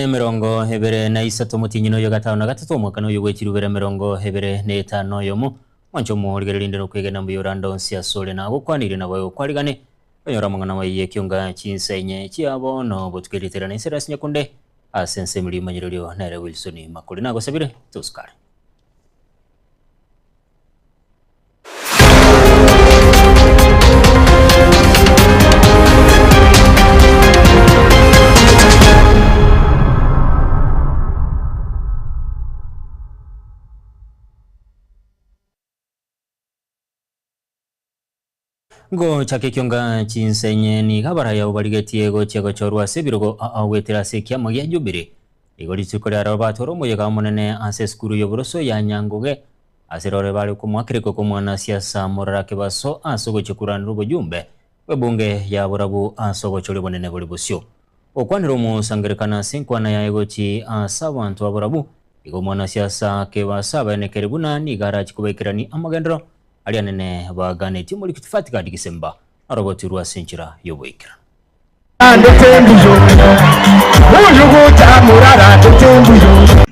Nemerongo ebere na isato omotienyi noyo gatano na gatato omwaka noyo bwe chirubere emerongo ebere na etano oyomo. Mwanche omorigereria rinde nokwegena mbuya orande onsi asore nagokwanirie naboigo kwarigane konyora amang'ana amaya y'ekionga chinsa inye chia bono botuko erieta riane inse Erasi Nyakunde ase ensemo rimanyererio nere Wilson Makori nagosabire tosukare. Ngochaka ekionga chinsenye nigo abarai abwo barigetie gochia gochorwa ase ebirogo ao goetera ase ekiama gia Jubilee. Igo rituko riaroro batwara omoyega omonene ase esukuru y'oboroso ya Nyangoge ase rore bare komoakera ekoko omwanasiasa Morara Kebaso ase ogochia koranera obojumbe bw'ebunge ya borabu ase obochori obonene bore bosio. Gokwanera omosangererekano ase enkwana yaye gochia ase abanto ba borabu, igo omwanasiasa Kebaso abaenekere buna nigo arachie kobaikerania amagenderero Aria nene baganetie omoriki Fatigadi Gisemba arogotirwe ase enchera y'oboikeranu.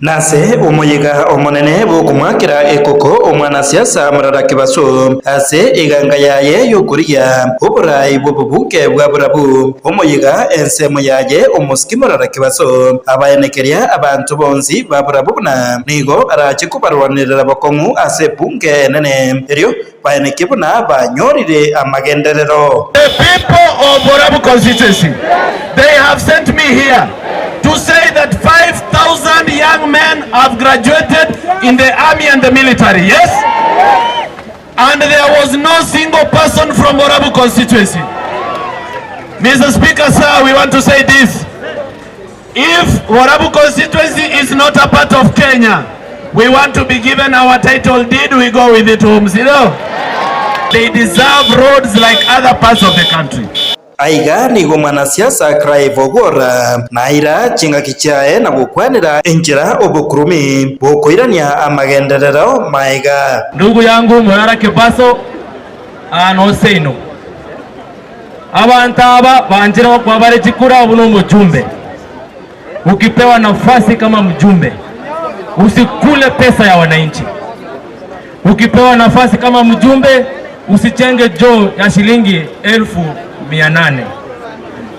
Nase omoyega omonene bw'okomoakera ekoko omwanasiasa Morara Kebaso ase eganga yaye y'okorigia oborai bw'obobunge bwa borabu, omoyega ensemo yaye omosiki Morara Kebaso abaenekeria abanto bonsi ba borabu buna nigo arache kobarwanerera bokong'u ase ebunge enene, erio baenekie buna banyorire amagenderero. The people of Borabu constituency, they have sent me here to say that 5,000 young men have graduated in the army and the military, yes? And there was no single person from Borabu constituency. Mr. Speaker, sir, we want to say this. If Borabu constituency is not a part of Kenya, we want to be given our title deed, we go with it home. You know? They deserve roads like other parts of the country. Aiga nigo omwanasiasa Clive Ogora naira chingaki chiaye na gokwanera enchera obokurumi bokoirania amagenderero maega. Ndugu yangu Morara Kebaso aa noseino. Abanto aba banchire gokoa bare chikura buna omochumbe. Ukipewa nafasi kama mjumbe, usikule pesa ya wananchi. Ukipewa nafasi kama mjumbe, usichenge joo ya shilingi 800,000.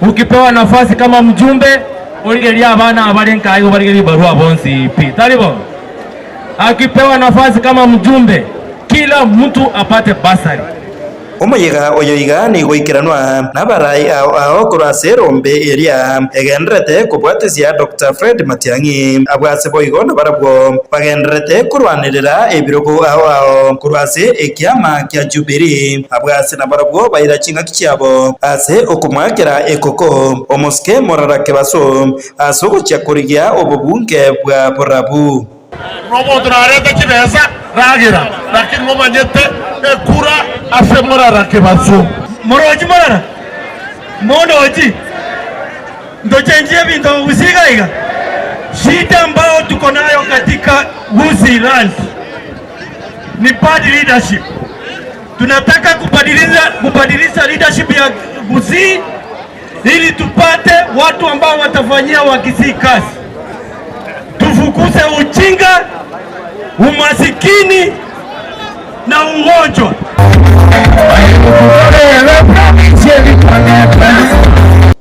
Ukipewa nafasi kama mjumbe, origererie abana abare nka igo barigerie barua bonsi pi. Tari bo? Akipewa nafasi kama mjumbe, kila mtu apate basari. Omoyega oyo iga nigoikeranwa nabarai ao ao korwa ase erombe eria egendererete kobwatisia Doctor Fred Matiang'i. Abwo ase boigo nabarabwo bagendererete korwanerera ebirogo ao ao korwa ase ekiama kia Jubilee. Abwo ase nabarabwo baira chingaki chiabo ase okomoakera ekoko omosike Morara Kebaso ase ogochia korigia obobunge bwa borabu. Nomonto narete chibesa, ragera, lakini momanyete ekura ase morarake baso. Morochi morara? Mondochi? Ntochenchie ebinto Gusii iga iga? Shida ambao tuko nayo katika Gusii land ni bad leadership. Tunataka kubadilisha, kubadilisha leadership ya Gusii ili tupate watu ambao watafanyia Wakisii kazi, tufukuze ujinga, umasikini na ugonjwa.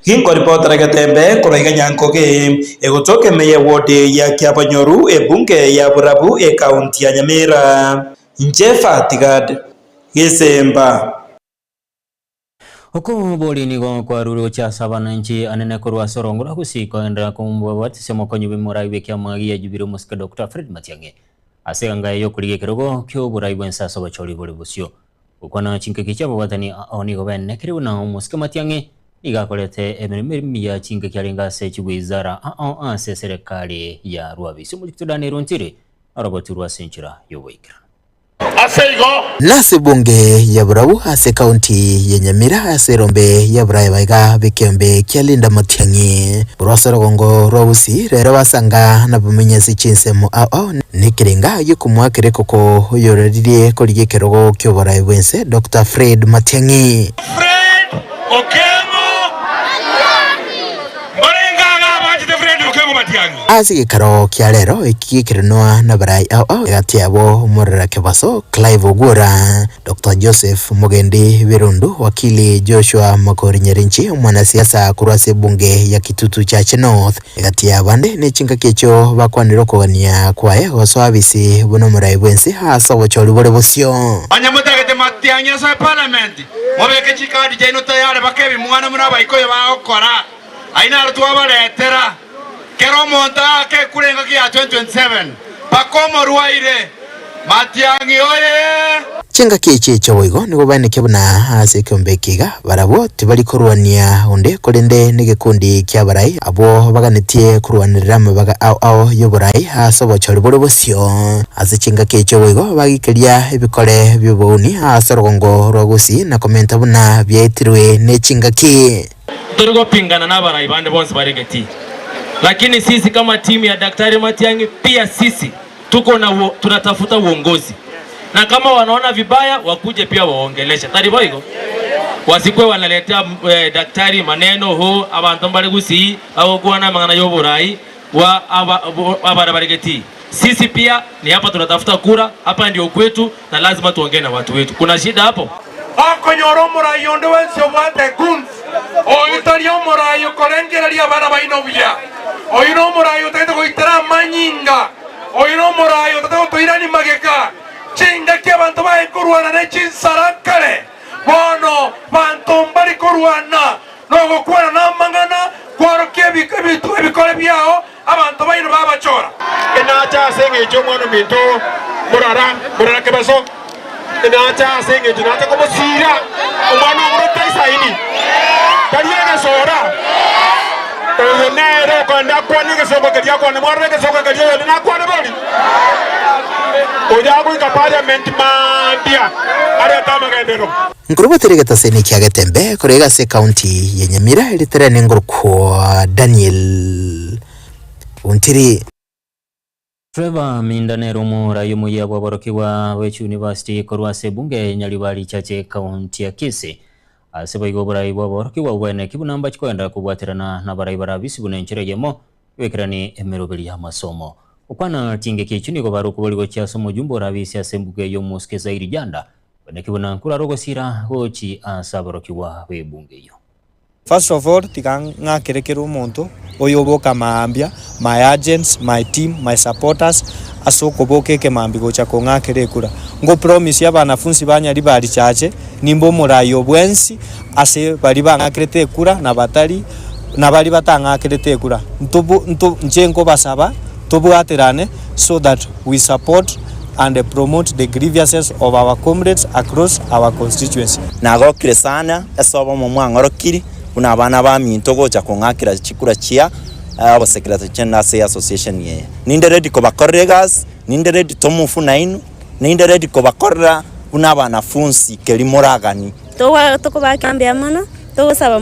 Ginkoripotera Getembe korwa iga Nyankoge, egotoka ime y'ewodi ya Kiabonyoru, ebunge ya Borabu, ekaunti ya Nyamira. Inche Fatigad Gesemba. Okoboria nigo kwarure gochia ase abananchi anene korwa ase orongo rwa Gusii kogenderera komobwatisia omokonyi bw'emorai bw'ekiama gia Jubilee omosike Doctor Fred Matiang'i ase eganga yaye y'okorigia ekerogo ki'oborai bw'ense ase obochori bore bosio. Gokwana chingaki chi'ababwatani ao nigo baenekire buna omosike Matiang'i nigo akorete emeremo emiya chingaki arenge ase chiwizara ao ase eserekari ya Rwabisi. Omorikito Daniel Ontiri orogotirwe ase enchera y'oboikeranu. Ase igo. Nase ebunge ya Borabu ase ekaunti ya Nyamira ase erombe y'abarai baiga b'ekeombe kia Linda Matiang'i korwa ase orogongo rwa Gusii rero basanga nabamenyi ase chinsemo ao ao nekerenga giokomoakera ekoko oyoraririe korigia ekerogo ki'oborai bw'ense Doctor Fred Matiang'i. Fred Okengo Matiang'i. Mbarenga iga abanchete Fred Okengo Matiang'i? Matiang'i. Ase gekaro kia rero eki gekerenwa nabarai ao ao egati yabo Morera Kebaso, Clive Ogwora, Doctor Joseph Mugendi Birundu, Wakili Joshua Makori Nyarinchi, omwanasiasa korwa ase ebunge ya Kitutu Chache North. Egati y'abande ne chingaki echio bakwanire okogania kwaye gosoa abisi buna omorai bw'ense ase obochori bore bosio. Onye motagete matiang'i ase eparliament, mobeke chikadi chiaino tayari baka ebimwana buna Abaikoyo bagokora. Ayio naro twabaretera. Kera omonto aake ekura engaki ya 2027 mpaka omorwaire. Matiang'i oye! Chingaki echi echio boigo nigo baenekia buna ase ekeombe eke iga barabwo tibari korwania onde, korende negekundi ki'abarai abwo baganetie korwanerera amabaga ao ao y'oborai ase obochori bore bosio. Ase chingaki echio boigo bagikeria ebikore bi'obouni ase orogongo rwa Gusii na komenta buna biaitirwe ne chingaki. Tori gopingana nabarai bande bonsi bare getii, lakini sisi kama timu ya Daktari Matiang'i pia sisi tuko na tunatafuta uongozi na kama wanaona vibaya wakuje pia waongeleshe tari boigo wasikwe wanaletea eh, daktari maneno ho abanto mbare gusii bagokwana amang'ana y'oborai wa abara bare getii sisi pia ni hapa tunatafuta kura hapa ndio kwetu na lazima tuongee na watu wetu kuna shida hapo Okonyora omorai onde bwensi obwate goons, oyio tari omorai okorengereria abana baino buya. Oyio nomorai otagete goitera amanyinga, oyio nomorai otagete gotoirania magega. Chingaki abanto baye korwana ne chinsara kare, bono banto mbari korwana nogokwana namang'ana, kworokia ebikore biao, abanto baino babachora. Inache ase engencho y'omwana ominto morara, morara kebaso, inache ase engencho nache komosiira omwana omoro taisaini, tari egesoora. Oyo nere okogenda akwane egesongo keria akwane, mwarora egesongo keria oyonde nakwane bori? Oyo agoika parliament mambia arete amagenderero. Nkorobotera egetaseni kia Getembe korwa iga ase ekaunti ya Nyamira eritere nengorokwa Daniel Ontiri. Trevor Minda nere omorai omoyia bw'aborokigwa bwe chiuniversity korwa ase ebunge ya Nyaribari Chache ekaunti ya Kisii. Ase boigo oborai bw'aborokigwa bweneki buna mbachi kogenderera kobwaterana nabarai barabisi buna enchera eyemo Goikerani emeroberi y'amasomo. Gokwana chingaki echio nigo bare okobori gochia ase omojumbe orabise ase embuga ey'omosike Zairi Janda, bweneki buna nkorare ogosira gochi ase aborokigwa b'ebunga eyio. First of all tiga ng'akere kera omonto oyoboka maambia, my agents, my team, my supporters ase okoboka ekemambia gocha kong'akera ekura. Ngo promise abanafunsi ba Nyaribari Chache nimbe omorai o bwensi ase baria bang'akerete ekura na batari na baria batang'akerete ekura. Ntobo nto inche nkobasaba tobwaterane so that we support and promote the grievances of our comrades across our constituency. Nagokire sana ase obomo mwang'orokiri buna abana baminto gocha kong'akera chikura chia obosekereto chiane ase association eye. Ninde ready kobakorera egasi, ninde ready tomofu nainwe, ninde ready kobakorera buna abanafunsi keri moragani. Tokobakera mbuya mono, togosaba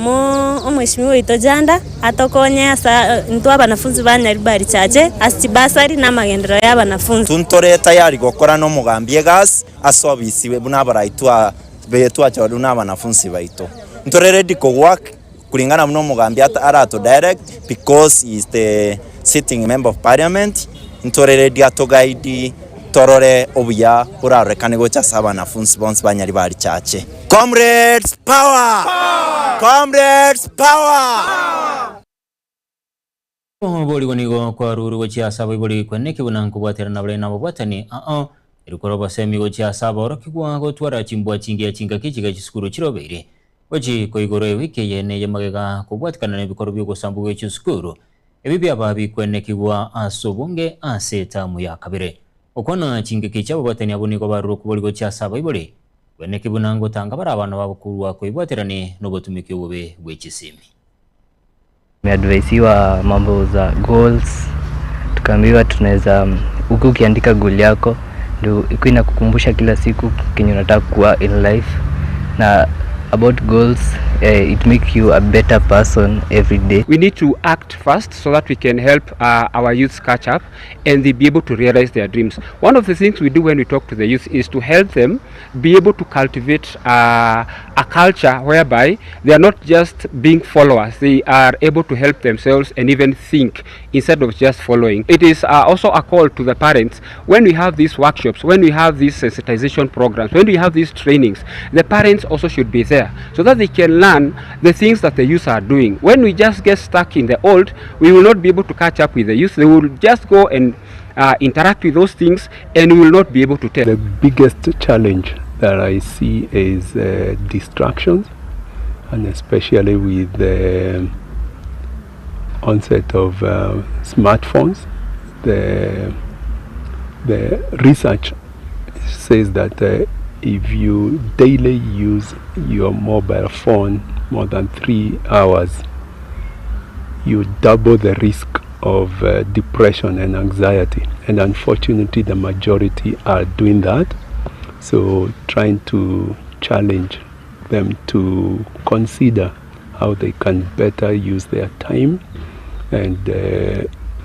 omweshimiwa oito Janda atokonye ase intwe abanafunzi ba Nyaribari Chache ase chibasari na amagenderero ya abanafunzi. Ntore tayari gokora nomogambi egasi ase obisi buna abarai twachorire buna abanafunsi baito. Ntore ready kowork kulingana buna omogambi arato direct because he is the sitting member of parliament, ntore ready ato guide torore obuya borarorekane gocha ase abanafunsi bonsi ba Nyaribari Chache. Comrades power! Comrades power! Oboorigwa nigo kwarurwe gochia ase abaibori kweneki buna nkobwaterana bare nababwatani ao, erio korwa obosemi gochia ase aborokigwa gotwara chimbwa chingiya chingaki chiga chisukuru chirobeire gochi koigorwa ewiki eye neye magega kobwatikana nebikorwa bi'ogosambwa gwe chisukuru ebi biaba bikwenekigwa ase obonge ase etamu ya kabere. Gokwana chingaki chi'ababwatani abwo nigo barurwe okobori gochia ase abaibori kweneki buna ngotanga bare abana babo korwa koibwaterani nobotumiki obobe bwe chisimi. Tumeadvaisiwa mambo za goals, tukaambiwa tunaweza huku ukiandika goal yako ndio ikuwe inakukumbusha kila siku kenye unataka kuwa in life, na About goals eh, it make you a better person every day. We need to act fast so that we can help uh, our youths catch up and they be able to realize their dreams. One of the things we do when we talk to the youth is to help them be able to cultivate uh, a culture whereby they are not just being followers, they are able to help themselves and even think instead of just following. It is uh, also a call to the parents when we have these workshops, when we have these sensitization programs, when we have these trainings, the parents also should be there so that they can learn the things that the youth are doing. When we just get stuck in the old, we will not be able to catch up with the youth. They will just go and uh, interact with those things and we will not be able to tell. The biggest challenge that I see is uh, distractions, and especially with the onset of uh, smartphones. The, the research says that uh, if you daily use your mobile phone more than 3 hours, you double the risk of depression and anxiety. And unfortunately, the majority are doing that. So, trying to challenge them to consider how they can better use their time and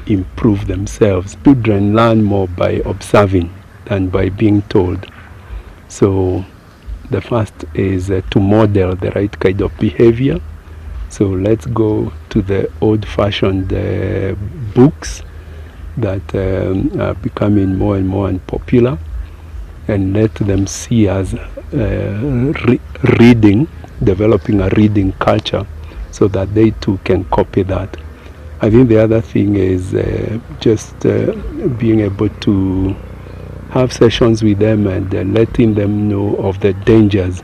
improve themselves. Children learn more by observing than by being told. So, the first is to model the right kind of behavior. So let's go to the old-fashioned books that are becoming more and more unpopular, and let them see us reading, developing a reading culture, so that they too can copy that. I think the other thing is just being able to have sessions with them and letting them know of the dangers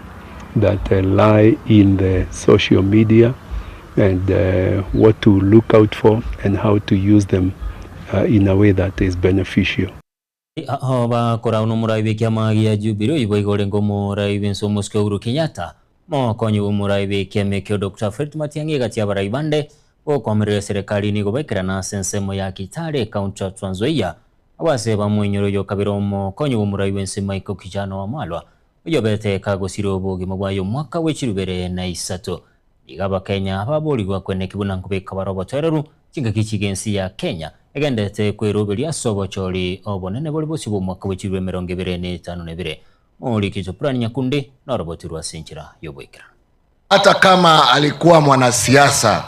that lie in the social media and what to look out for and how to use them in a way that is beneficial. Aho bakora n'omorai bw'ekiama gia Jubilee oibo igorenga omorai bw'ense omosike Uhuru Kenyatta mokonyi bwa omorai bw'ekiama ekio Dr. Fred Matiang'i egati abarai bande gokomerera serikali nigo baikerana ase ensemo ya Kitale county ya Trans Nzoia abase bamwenyoro oyo kabere omokonyi bwa omorai bw'ense Michael Kijana Wamalwa oyo bete kagosire obogima bwaye omwaka bw'echirubere na isato iga abakenya baborigwa kweneki buna nkobeka bara obotoereru chingaki chigensi ya Kenya egendete kweroberia ase obochori obonene bori bosi bwa omwaka bw'echirube 2052 morikito Purani Nyakundi norobotirwa ase enchera y'oboikeranu. Hata kama alikuwa mwanasiasa,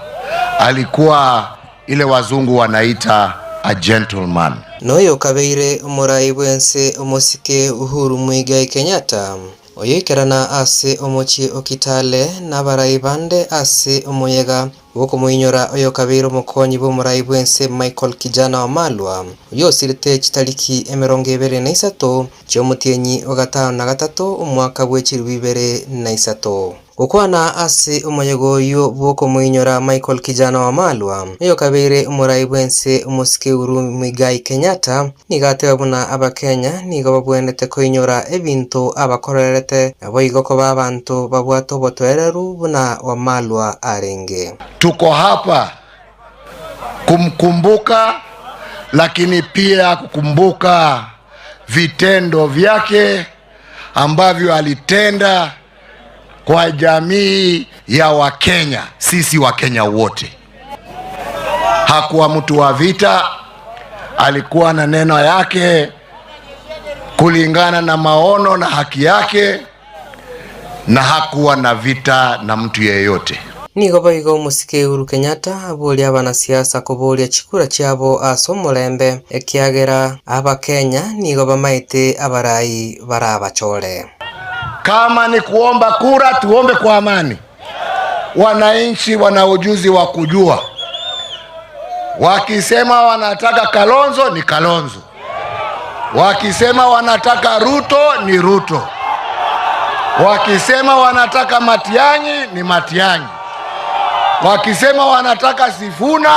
alikuwa ile wazungu wanaita a gentleman. Noyo kabeire omorai bwense omosike Uhuru Muigai Kenyatta oyoikerana ase omochie o Kitale n'abarai bande ase omoyega bwokomoinyora oyo kabeire omokonyi bwa omorai bwense Michael Kijana Wamalwa oyo osirete chitariki 23 chiomutienyi wa 53 omwaka bwa 2023 gokwana ase omoyega oyo bwokomoinyora Michael Kijana Wamalwa oyo kabeire omorai bwense omosike Uhuru Muigai Kenyatta nigo ateba buna abakenya nigo babwenete koinyora ebinto abakorerete nabo igo koba abanto babwate obotoereru buna Wamalwa arenge. Tuko hapa kumkumbuka, lakini pia kukumbuka vitendo vyake ambavyo alitenda kwa jamii ya Wakenya, sisi Wakenya wote. Hakuwa mtu wa vita, alikuwa na neno yake kulingana na maono na haki yake, na hakuwa na vita na mtu yeyote. Nigo boigo omosike Uhuru Kenyatta aboria abanasiasa koboria chikura chiabo ase omorembe ekiagera abakenya nigo bamaete abarai barabachore. Kama ni kuomba kura, tuombe kwa amani. Wananchi wana ujuzi wa kujua, wakisema wanataka Kalonzo ni Kalonzo, wakisema wanataka Ruto ni Ruto, wakisema wanataka Matiang'i ni Matiang'i, wakisema wanataka Sifuna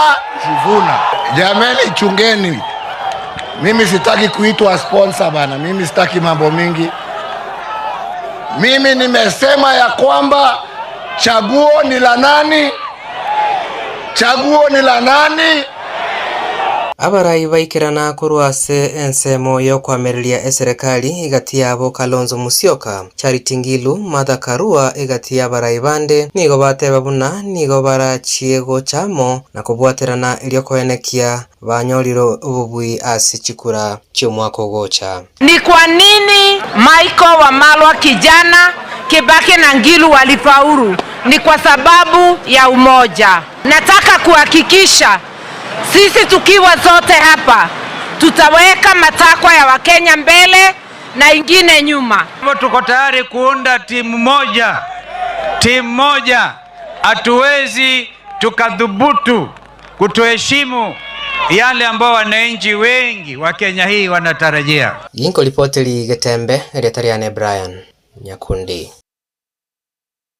Sifuna. Jameni, chungeni. Mimi sitaki kuitwa sponsor bana, mimi sitaki mambo mingi. Mimi nimesema ya kwamba chaguo ni la nani? Chaguo ni la nani? Abarai baikerana korwa ase ensemo y'okoamereria eserekari egati yabo Kalonzo Musyoka, Charity Ngilu, Martha Karua egati y'abarai bande nigo bateba buna nigo barachie gocha amo na kobwaterana erio koenekia banyorire obobui ase chikura chi'omwaka ogocha. Ni kwa nini Michael Wamalwa kijana, Kibaki na Ngilu walifaulu? Ni kwa sababu ya umoja. Nataka kuhakikisha sisi tukiwa zote hapa tutaweka matakwa ya Wakenya mbele na ingine nyuma. Tuko tayari kuunda timu moja, timu moja. Hatuwezi tukadhubutu kutoheshimu yale ambao wananchi wengi wa Kenya hii wanatarajia. Ginkoripoteri Getembe, erieta riane Brian Nyakundi.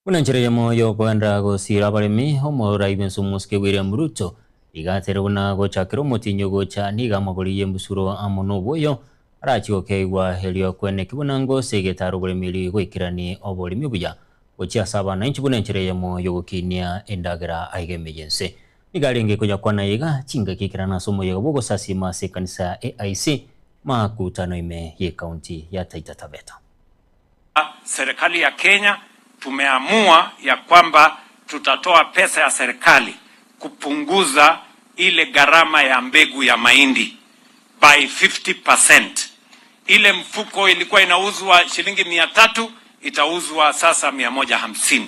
Buna enchera eyemo y'okogenderera gosiira abaremi, omorai bw'ense omosike William Ruto iga atere buna gochakera omotienyi ogocha nigo amagori y'embusuro amo nobwoyo arachie gokeigwa erio kweneki buna ngose egetara oboremeri goikerani oboremi obuya gochia ase abanainchi buna enchera eyemo y'ogokinia endagera aiga ime y'ense. Nigo arenge koyakwana iga chingaki ekerana ase omoyega bw'ogosasiima ase ekanisa ya AIC Makutano ime y'ecounty ya Taita Taveta. Serikali ya Kenya tumeamua ya kwamba tutatoa pesa ya serikali kupunguza ile gharama ya mbegu ya mahindi by 50%. Ile mfuko ilikuwa inauzwa shilingi 300 itauzwa sasa 150.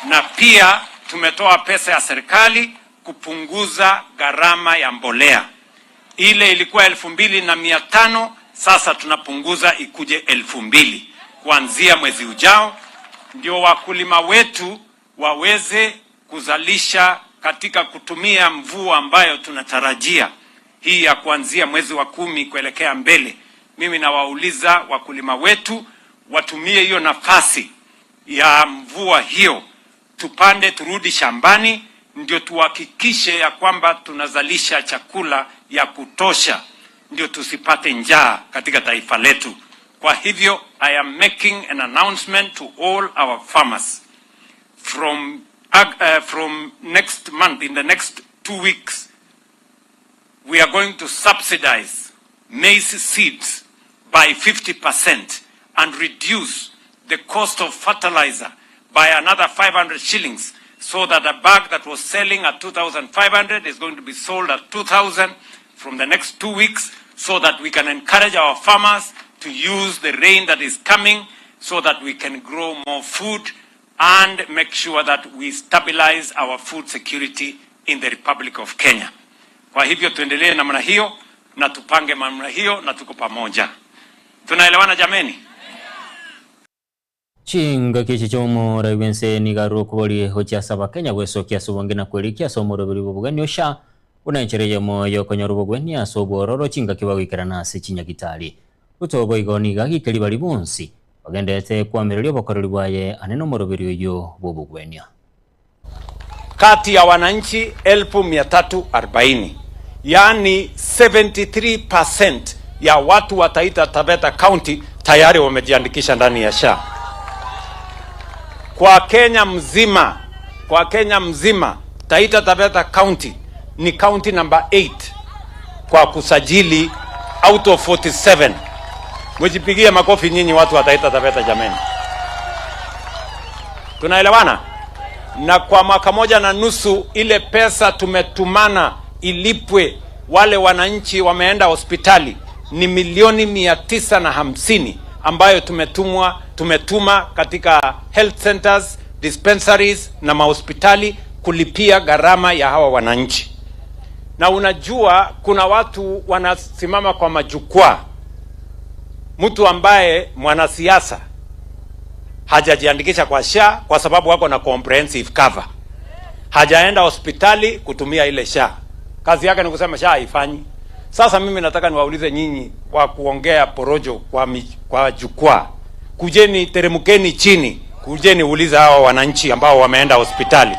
Na pia tumetoa pesa ya serikali kupunguza gharama ya mbolea. Ile ilikuwa 2500 sasa tunapunguza ikuje 2000 kuanzia mwezi ujao, ndio wakulima wetu waweze kuzalisha katika kutumia mvua ambayo tunatarajia hii ya kuanzia mwezi wa 10 kuelekea mbele. Mimi nawauliza wakulima wetu watumie hiyo nafasi ya mvua hiyo, tupande turudi shambani, ndio tuhakikishe ya kwamba tunazalisha chakula ya kutosha, ndio tusipate njaa katika taifa letu. Kwa hivyo I am making an announcement to all our farmers from next month, in the next 2 weeks, we are going to subsidize maize seeds by 50% and reduce the cost of fertilizer by another 500 shillings, so that a bag that was selling at 2,500 is going to be sold at 2,000 from the next 2 weeks, so that we can encourage our farmers to use the rain that is coming so that we can grow more food and make sure that we stabilize our food security in the Republic of Kenya. Kwa hivyo tuendelee namna hiyo na tupange namna hiyo na tuko pamoja. Tunaelewana jameni? Chingaki echi chi'omorai bw'ense nigo arure okoboria gochia ase Abakenya gwesokia ase obonge na kwerikia ase omoroberi bw'obogeni o SHA buna enchera eyemo y'okonyora obogwenia ase obwororo chingaki bagoikerana ase chinyagitari. Ruto boigo nigo agikeria baria bonsi bagenderete koamereria obokoreri bwaye ane nomoroberi oyio bw'obogwenia. Kati ya wananchi elfu mia tatu arobaini, yaani 73% ya watu wa Taita Taveta County tayari wamejiandikisha ndani ya SHA. Kwa Kenya mzima, kwa Kenya mzima Taita Taveta County ni county number 8 kwa kusajili out of 47. Mjipigie makofi nyinyi watu wa Taita Taveta jameni. Tunaelewana? Na kwa mwaka moja na nusu ile pesa tumetumana ilipwe wale wananchi wameenda hospitali ni milioni mia tisa na hamsini ambayo tumetuma katika health centers, dispensaries na mahospitali kulipia gharama ya hawa wananchi. Na unajua kuna watu wanasimama kwa majukwaa, mtu ambaye mwanasiasa hajajiandikisha kwa SHA kwa sababu wako na comprehensive cover, hajaenda hospitali kutumia ile SHA, kazi yake ni kusema SHA haifanyi. Sasa mimi nataka niwaulize nyinyi wa kuongea porojo kwa jukwaa, kujeni, teremkeni chini, kujeni uliza hawa wananchi ambao wameenda hospitali.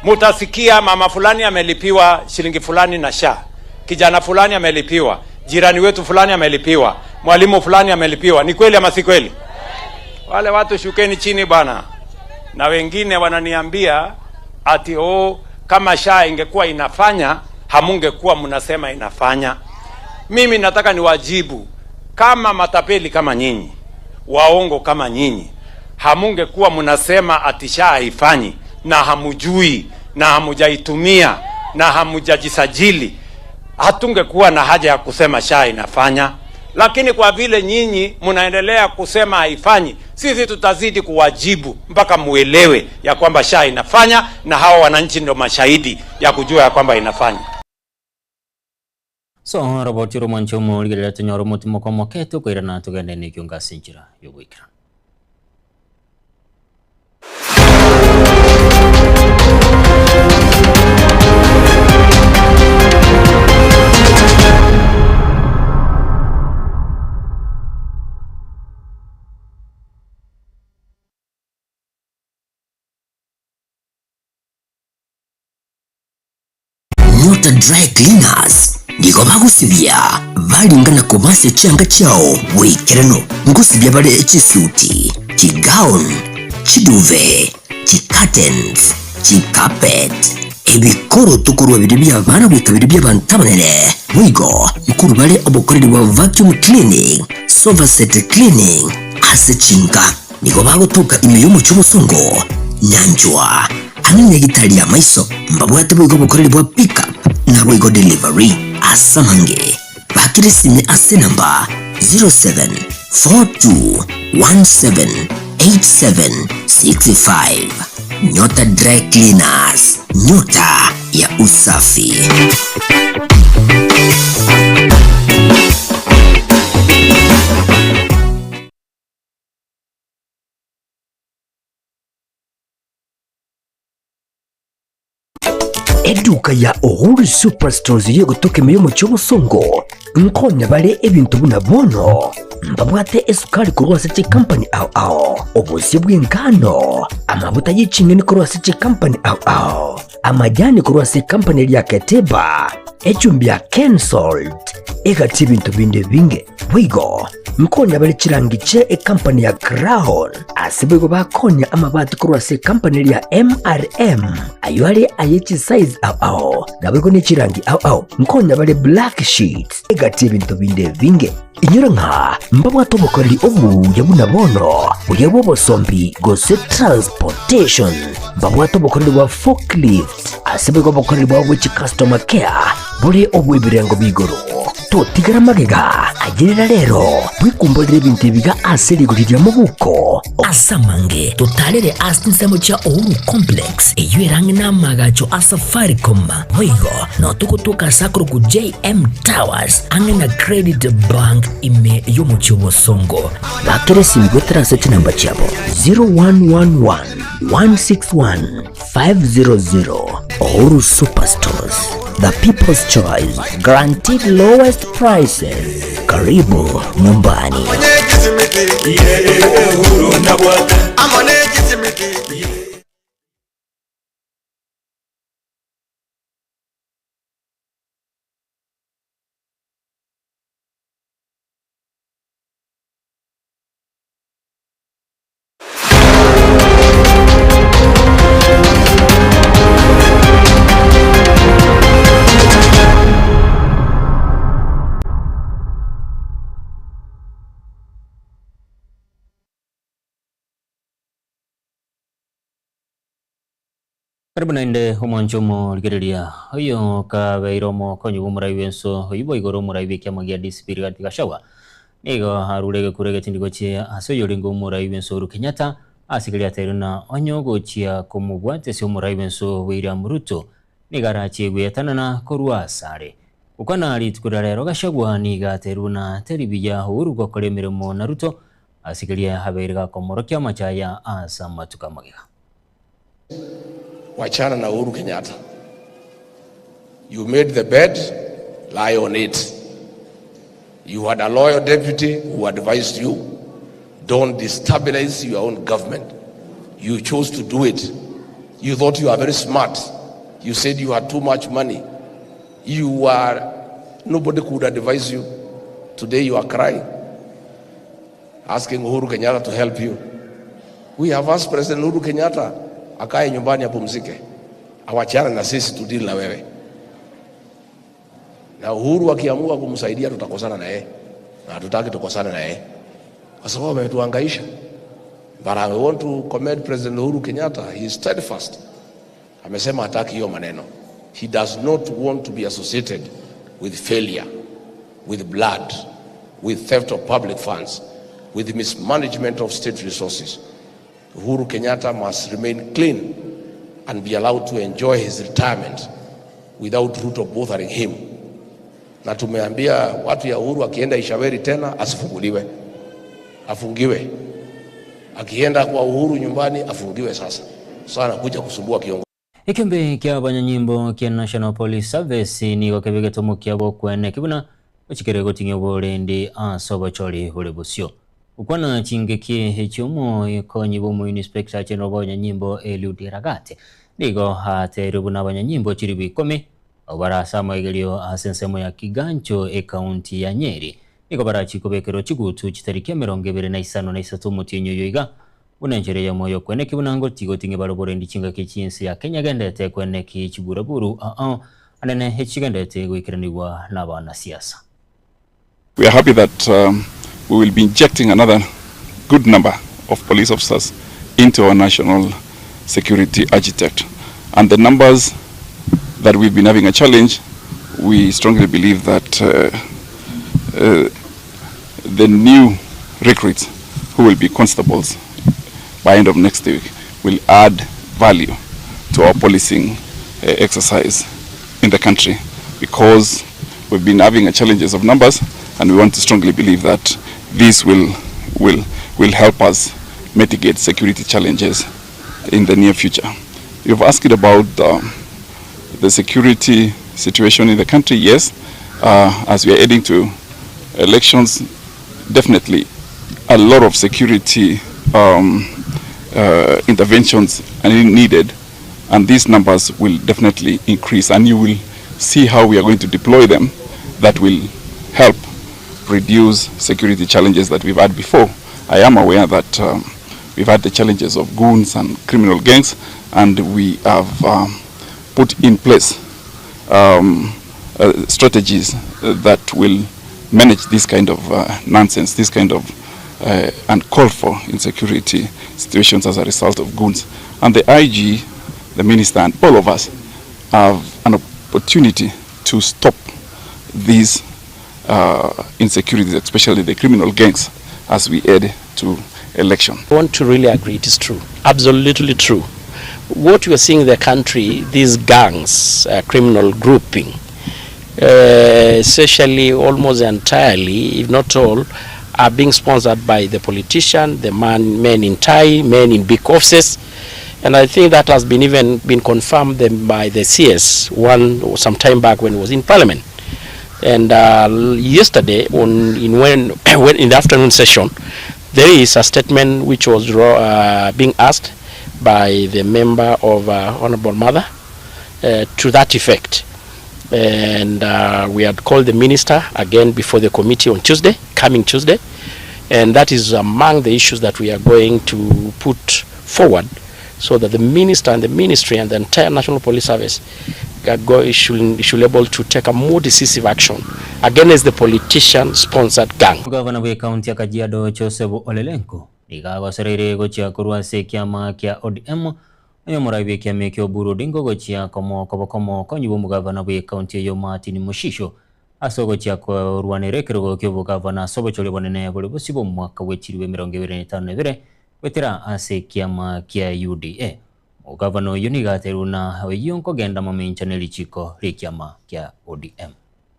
Mutasikia mama fulani amelipiwa shilingi fulani na SHA, kijana fulani amelipiwa, jirani wetu fulani amelipiwa, mwalimu fulani amelipiwa. Ni kweli ama si kweli? Wale watu shukeni chini bwana. Na wengine wananiambia ati oh, kama SHA ingekuwa inafanya hamungekuwa mnasema inafanya. Mimi nataka niwajibu kama matapeli kama nyinyi, waongo kama nyinyi, hamungekuwa mnasema ati SHA haifanyi na hamujui na hamujaitumia na hamujajisajili, hatungekuwa na haja ya kusema SHA inafanya. Lakini kwa vile nyinyi mnaendelea kusema haifanyi, sisi tutazidi kuwajibu mpaka muelewe ya kwamba SHA inafanya, na hawa wananchi ndio mashahidi ya kujua ya kwamba inafanya. So roboti romonche omorigerera tonyore omotimo komoke tokoirana togende na ekio ngase enchera yogoikera. Nyota Dry Cleaners nigo bagosibia baringa na kobasia chianga chiao boikeranu. Ngosibia bare chisuti, chigown, chiduve, chicurtains, chicarpet, ebikoroto korwa biria bia abana goika biria bia abanto abanene. Boigo nkorwa bare obokoreri bwa vacuum cleaning, sofa set cleaning ase chinka. Nigo bagotoka ime y'omochie obosongo, Nyanchwa, ang'e nyagitari y'amaiso. Mbabwate boigo obokoreri bwa pick up naboigo delivery. Ase amange bakire esime ase enamba 0742178765. Nyota Dry Cleaners, nyota ya usafi. Eduka ya Uhuru Superstores y'egotoka ime y'omochie obosongo nkonya bare ebinto buna bono mbabwate esukari korwa ase chikampani ao ao, obosie bw'engano, amabuta ye ching'eni korwa ase chikampani ao ao, amajani korwa ase ekampani eria ya Keteba, echumbi ya Kensalt, egati ebinto binde ebinge. Boigo nkonya bare chirangi chie ekampani ya Crown, ase boigo bakonya amabati korwa ase ekampani eria ya MRM, ayio are aye chisize ao ao, naboigo ne chirangi ao ao. Nkonya bare black sheets, egati ebinto binde ebinge. Inyora ng'a mbabwate obokoreri obuya buna bono, boria bw'obosombi gose transportation. Mbabwate obokoreri bwa forklift, ase boigo obokoreri bwabo bwe chicustomer care bore obw'ebirengo b'igoro. Totigara magega, ayerera rero, bwekumborere ebinto ebiga ase rigori ria mobuko. Ase amange totarere ase chinsemo chia Uhuru Complex, eyio ere ang'e namagacho a Safaricom. Boigo nao togotoka ase akorokwa JM Towers, ang'e na Credit Bank ime y'omochie o Bosongo. Bakera esimi goetera ase chinamba chiabo 0111 161 500. Uhuru Superstores, the people's choice, guaranteed lowest prices. Karibu nyumbani. Karibu naende omwancho omorigereria oyo kabeire omokonyi bw'omorai bw'enso oyio boigo ore omorai bw'ekiama gia DCP Rigathi Gachagua nigo arure egekuro egetindi gochia ase oyorenge omorai bw'enso Uhuru Kenyatta ase keria ateirwe na onye ogochia komobwatesia omorai bw'enso William Ruto nigo arachie gweatanana korwa asare. Gokwana rituko ria rero Gachagua nigo ateirwe buna teri buya Uhuru gokora emeremo na Ruto ase keria abeire gakomorokia amachaya ase amatuko amagega. Wachana na Uhuru Kenyatta. You made the bed, lie on it. You had a loyal deputy who advised you, don't destabilize your own government. You chose to do it. You thought you were very smart. You said you had too much money. You are, nobody could advise you. Today you are crying, asking Uhuru Kenyatta to help you. We have asked President Uhuru Kenyatta akae nyumbani apumzike, awachane na sisi tudili na wewe. Na Uhuru akiamua kumsaidia tutakosana na yeye, na hatutaki tukosane na yeye kwa sababu ametuhangaisha. But I want to commend President Uhuru Kenyatta, he is steadfast. Amesema hataki hiyo maneno. He does not want to be associated with failure, with blood, with theft of public funds, with mismanagement of state resources. Uhuru Kenyatta must remain clean and be allowed to enjoy his retirement without Ruto bothering him. Na tumeambia watu ya Uhuru akienda Ishaweri tena asifunguliwe, afungiwe. Akienda kwa Uhuru nyumbani afungiwe. Sasa sana kuja kusumbua kiongozi. Ekembe kia abanyanyimbo kia National Police Service nigo kebegete omokia bw'okweneki buna gochikere goting'ia oborendi ase obochori bore bosio. Gokwana chingeki echio omokonyi bwa omoinspector general bw'abanyanyimbo Eliud Lagat nigo ateirwe buna abanyanyimbo chiribu ikomi abwo bare ase amaigerio ase ensemo ya Kiganjo ekaunti ya Nyeri nigo barachie kobekerwa chigutu chitariki emerongo ebere na isano na isato omotienyi oyo iga Buna enchera eyemo y'okweneki buna ngotigoting'e bare oborendi chingaki chi'ense ya Kenya egendete kweneki chiburaburu ao anene echigendete goikeranigwa n'abanasiasa. We are happy that we will be injecting another good number of police officers into our national security architect and the numbers that we've been having a challenge we strongly believe that uh, uh, the new recruits who will be constables by end of next week will add value to our policing uh, exercise in the country because we've been having a challenges of numbers and we want to strongly believe that this will will will help us mitigate security challenges in the near future. You've asked about the security situation in the country. Yes, as we are heading to elections, definitely a lot of security um, interventions are needed, and these numbers will definitely increase, and you will see how we are going to deploy them that will help reduce security challenges that we've had before. I am aware that um, we've had the challenges of goons and criminal gangs, and we have um, put in place um, strategies that will manage this kind of nonsense, this kind of uncalled for insecurity situations as a result of goons. And the IG, the minister, and all of us have an opportunity to stop these insecurities, especially the criminal gangs, as we head to election. I want to really agree, it is true, absolutely true. What we are seeing in the country, these gangs, criminal grouping, essentially almost entirely, if not all, are being sponsored by the politician, the man, men in tie, men in big offices. And I think that has been even been confirmed by the CS one some time back when he was in parliament. And yesterday, on in when, when in the afternoon session, there is a statement which was being asked by the member of Honorable Mother to that effect. And we had called the minister again before the committee on Tuesday, coming Tuesday. And that is among the issues that we are going to put forward so that the minister and the ministry and the entire National Police Service go, should, should able to take a more decisive action against the politician-sponsored gang. Omogavana bw'Ekaunti ya Kajiado Joseph Ole Lenku nigo agosereire gochia korwa ase ekiama kia ODM onye omorai bw'ekiama ekio Oburu Odinga ogochia komoa okoboko omokonyi bw'omogavana bw'Ekaunti eyio Martin Mushisho ase ogochia korwanera ekerogo ki'obogavana ase obochori obonene bore bosio bw'omwaka bw'echiribu 2022 goetera ase ekiama kia UDA. Omogavana oyio nigo ateirwe buna oyio nkogenda mamincha ne richiko ri'ekiama kia ODM.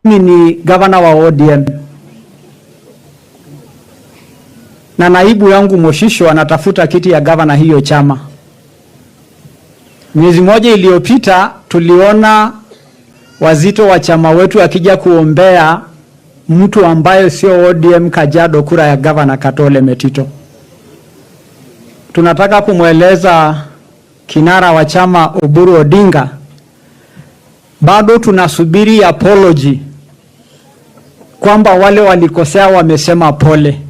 Mimi ni gavana wa ODM na naibu yangu Moshisho anatafuta kiti ya gavana hiyo chama. Miezi moja iliyopita tuliona wazito wa chama wetu akija kuombea mtu ambaye sio ODM Kajiado kura ya gavana Katole Metito. Tunataka kumweleza kinara wa chama Oburu Odinga, bado tunasubiri apology kwamba wale walikosea wamesema pole.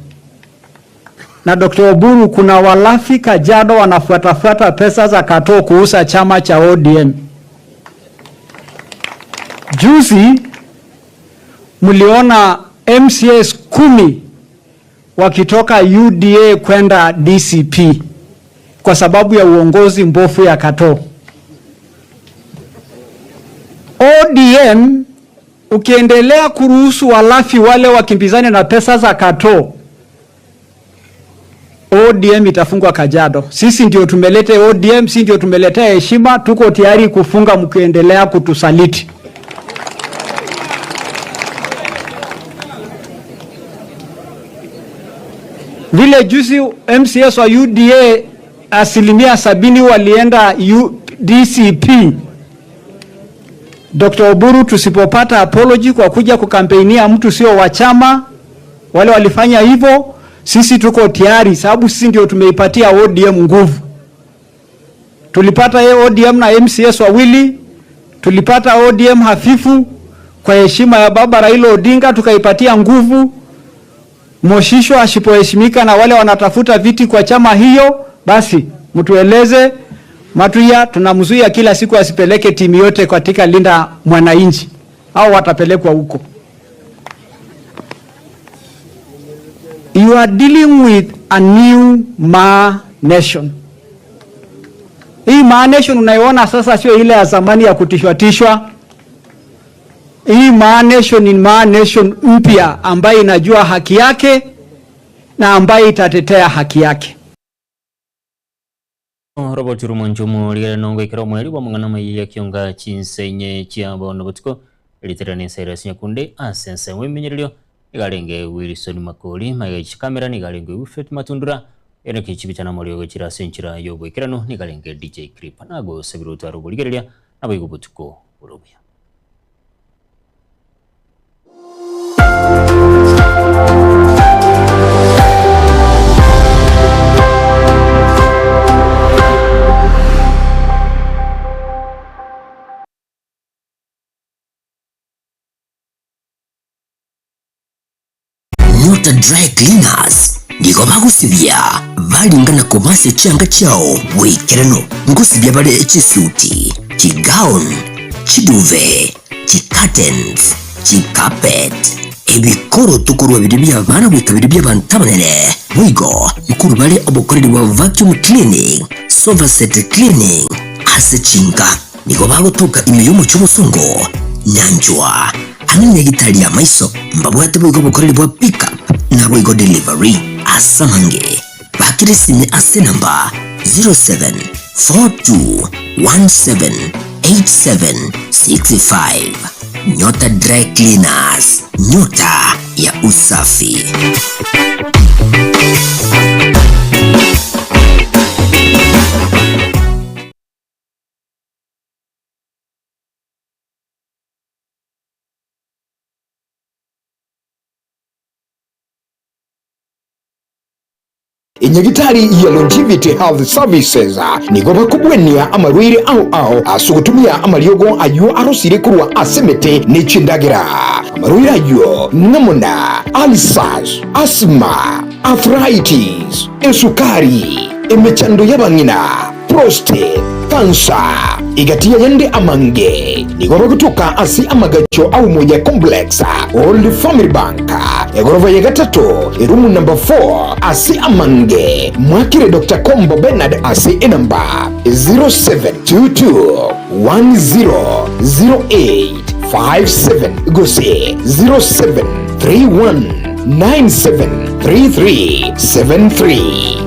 Na Dr. Oburu, kuna walafi Kajiado wanafuatafuata pesa za Katoo kuuza chama cha ODM. Juzi Mliona MCAs kumi wakitoka UDA kwenda DCP kwa sababu ya uongozi mbofu ya Katoo. ODM ukiendelea kuruhusu walafi wale wakimbizane na pesa za Katoo, ODM itafungwa Kajiado. Sisi ndio tumeleta ODM, sisi ndio tumeletea heshima, tuko tayari kufunga mkiendelea kutusaliti. Vile juzi MCS wa UDA 70% walienda DCP. Dr. Oburu, tusipopata apology kwa kuja kukampeinia mtu sio wa chama, wale walifanya hivyo, sisi tuko tayari, sababu sisi ndio tumeipatia ODM nguvu. Tulipata ODM na MCS wawili, tulipata ODM hafifu kwa heshima ya baba Raila Odinga tukaipatia nguvu. Moshisho asipoheshimika na wale wanatafuta viti kwa chama hiyo, basi mtueleze. Matuya tunamzuia kila siku asipeleke timu yote katika Linda Mwananchi, au watapelekwa huko. You are dealing with a new Ma Nation. Hii Ma Nation unaiona sasa sio ile ya zamani ya kutishwa tishwa. Hii Ma Nation ni Ma Nation mpya ambayo inajua haki yake na ambayo itatetea haki yake. Robert Rumonchumu rigere nongo ikero omweri bw'amang'ana amaya ya kionga chinsenye chia bono botuko eritera ne Cyrus Nyakunde ase ensemo emenyererio nigo arenge Wilson Makori magega chikamera nigo arenge Wilfred Matundura ere kichibicha na morio gochira ase enchera y'oboikeranu nigo arenge DJ Clip nagosabire otware oborigereria naboigo botuko bore obuya. Nyota Dry Cleaners nigo bagosibia baringa na kobasia chianga chiao boikeranu. Ngosibia bare chisuti, chigown, chiduve, chicurtains, chicarpet, ebikoroto korwa biria bi'abana goika biria bi'abanto abanene. Boigo nkorwa bare obokoreri bwa vacuum cleaning, sofa set cleaning ase chinka. Nigo bagotoka ime y'omochie obosongo, nyanchwa, ang'e nyagitari y'amaiso. Mbabwate boigo obokoreri bwa pick up naboigo delivery. Ase amange, bakire esime ase enamba 0742178765. Nyota Dry Cleaners, nyota ya usafi. Enyagitari ya Longevity Health Services nigo bakobwenia amarwaire ao ao ase ogotumia amariogo ayio arosire korwa ase emete ne chindagera. Amarwaire ayio ng'amo na ulcers, asthma, arthritis, esukari, emechando y'abang'ina, prostate, cancer, egati y'ayande amange. Nigo bagotoka ase amagacho a Umoja Complex, Old Family Bank, egorofa ya gatato, erumu number 4 ase amange. Mwakire Doctor Kombo Bernard ase enamba 0722 100857 gose 0731 973373.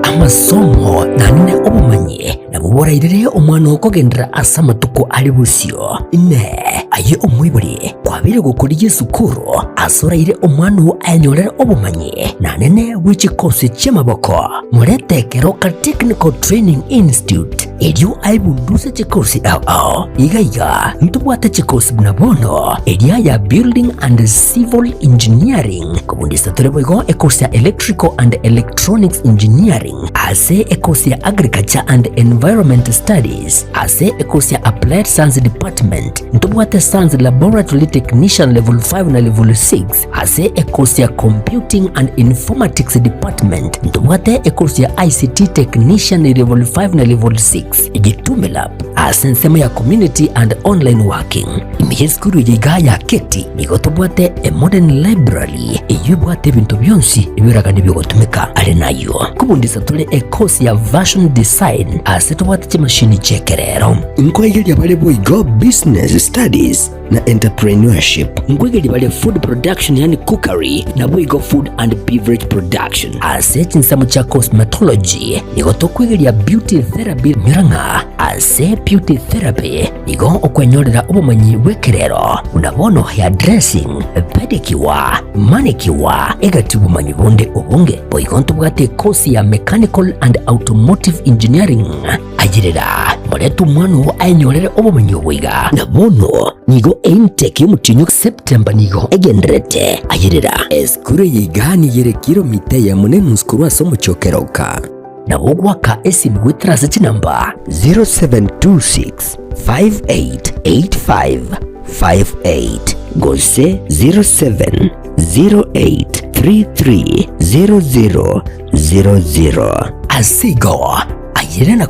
Amasomo naende obomanyi nabwo borairere omwana okogenderera ase amatuko are bosio. Inee! Aye omoibori kwabeire gokorigia esukuru ase oraire omwana oo ayenyorere obomanyi naende bwe chikosi chi'amaboko? Morete Keroka Technical Training Institute. Erio aebunduse chikosi ao ao. Iga iga ntobwate chikosi buna bono eria ya Building and Civil Engineering, kobundisa tore boigo ekosi ya Electrical and Electronics Engineering, ase ekosi ya Agriculture and Environment Studies, ase ekosi ya Applied Science Department, ntobwate Science Laboratory Technician Level 5 na Level 6, Ase ekosi ya Computing and Informatics Department ntobwate ekosi ya ICT Technician Level 5 na Level 6, Gitume Lab ase ensemo ya Community and Online Working. Ime y'esukuru eye igaa ya Keti nigo tobwate a modern library eyio ebwate ebinto bionsi ebioragani biogotumeka. Are nayio nkobundisa tore ekosi ya Fashion Design ase tobwate chimashini chi'ekerero. Nkoigeria bare boigo Business Studies na Entrepreneurship. Nkoigeria bare Food Production yaani Cookery naboigo Food and Beverage Production. Ase chinsemo chia Cosmetology nigo tokoigeria Beauty Therapy nyora ng'a ase Beauty Therapy nigo okwenyorera obomanyi bw'ekerero buna bono hair dressing, pedicure, manicure egati obomanyi bonde obonge. Boigo ntobwate ekosi ya Mechanical and Automotive Engineering. Ayerera, morete omwana oo aenyorere obomenyi obo iga. Na bono nigo eintake y'omotienyi o September nigo egendererete. Ayerera. Esukuru eye iga nigo ere kilomita eyemo na enusu korwa ase omochie o Keroka. Nabo ogoaka esimu goetera ase chinamba. 0726 5885 58 gose 0708 3300 00. Ase igo, ayerera na.